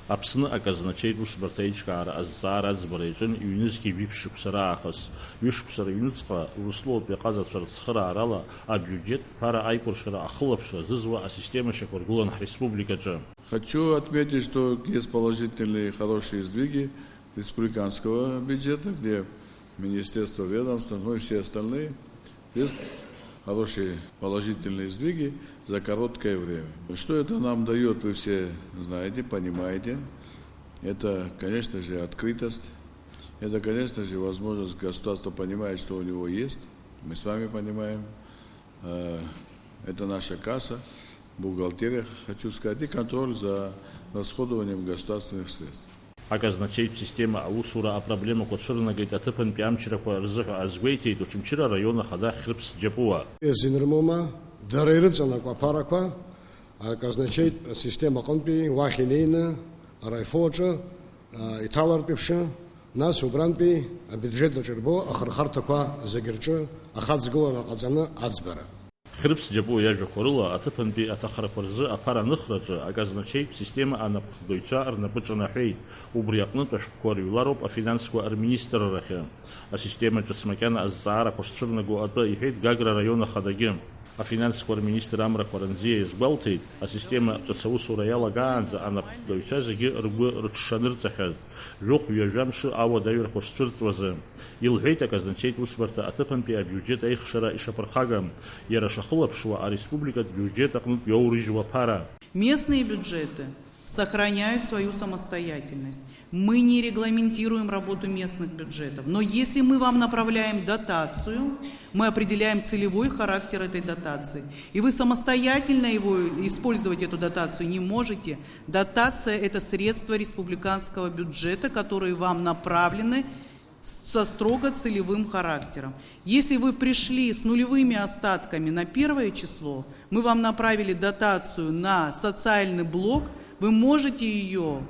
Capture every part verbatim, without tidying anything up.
Аԥсны аказначеитә усбарҭа аиҿкаара азҵаара аӡбара иаҿын ҩнызқьи жәиԥшь шықәса раахыс. Ҩышықәса рыҩнуҵҟа Урыстәылатәи аҟазацәа рыцхыраарала абиуџьет ԥара аикәыршара ахылаԥшра зызуа асистема шьақәыргылан ҳреспубликаҿы. Хочу отметить, что есть положительные и хорошие сдвиги республиканского бюджета, где министерства, ведомства, ну и все остальные. Есть хорошие положительные сдвиги за короткое время. Что это нам даёт, вы все знаете, понимаете. Это, конечно же, открытость. Это, конечно же, возможность, государство понимает, что у него есть. Мы с вами понимаем. Э, это наша касса, бухгалтерия, хочу сказать, и контроль за расходованием государственных средств. Аказначеитә система аусура апроблемақәа цәырнагеит аҭыԥантәи амчрақәа рзыҳәа азгәеиҭеит Очамчыра араион ахада Хьрыԥс Џьапуа. Зинрымоума, дара ирыҵанакуа аԥарақәа аказначеитә система аҟынтәи уахь инеины араифо аҿы, а, иҭалартә еиԥш, нас убрантәи абиуџьет аҿы ирбо ахырхарҭақәа зегьы рҿы ахаҵгылара ҟаҵаны аӡбара. Хьрыԥс Џьапуа иажәақәа рыла, аҭыԥантәи аҭахрақәа рзы аԥара аныхраҿы аказначеитә система анапхгаҩцәа рнапы ҿанаҳәеит, убри аҟнытә ашәҟәқәа рыҩлароуп афинансқәа рминистррахьы. Асистема ҿыц макьана азҵаарақәа шцәырнаго атәы, иҳәеит Гагра араион ахадагьы. Афинансқәа рминистр Амра Қәаранӡиа иазгәалҭеит, асистема ҿыц аусура иалагаанӡа анапхгаҩцәа зегьы ргәы рыҽшанырҵахьаз, жәохә-ҩажәа мшы ауадаҩрақәа шцәырҵуазы. Илҳәеит аказначеитә усбарҭа аҭыԥантәи абиуџьет аихшара ишаԥырхагам, иара шахылаԥшуа ареспубликатә биуџьет аҟнытә иоурыжьуа аԥара. Местные бюджеты сохраняют свою самостоятельность. Мы не регламентируем работу местных бюджетов. Но если мы вам направляем дотацию, мы определяем целевой характер этой дотации. И вы самостоятельно его использовать, эту дотацию, не можете. Дотация — это средства республиканского бюджета, которые вам направлены с-, со строго целевым характером. Если вы пришли с нулевыми остатками на первое число, мы вам направили дотацию на социальный блок, вы можете ее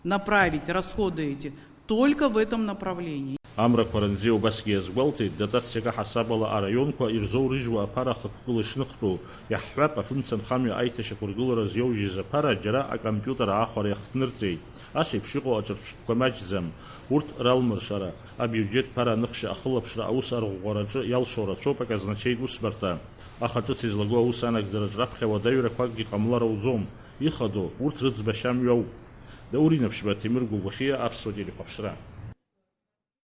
направить, расходы эти, только в этом направлении. Амра Қәаранӡиа убасгьы иазгәалҭеит, дотациак аҳасабала араионқәа ирзоурыжьуа аԥара ахықәкыла ишныхтәу. Иаҳҳәап, афымца нхамҩа аиҭашьақәыргылара зиоужьыз аԥара џьара акомпиутер аахәара иахҭнырҵеит. Ас еиԥш иҟоу аҿырԥштәқәа маҷӡам. Урҭ ралмыршара, абиуџьет ԥара аныхшьа ахылаԥшра аус арӷәӷәараҿы иалшо рацәоуп аказначеитә усбарҭа. Аха ҿыц излаго аус анагӡараҿ раԥхьа уадаҩрақәакгьы ҟамлар ауӡом. Ихадоу, урҭ рыӡбашьа мҩоуп. Даур Инаԥшьба, Ҭемыр Гәагәахьиа, Аԥсуа телехәаԥшра.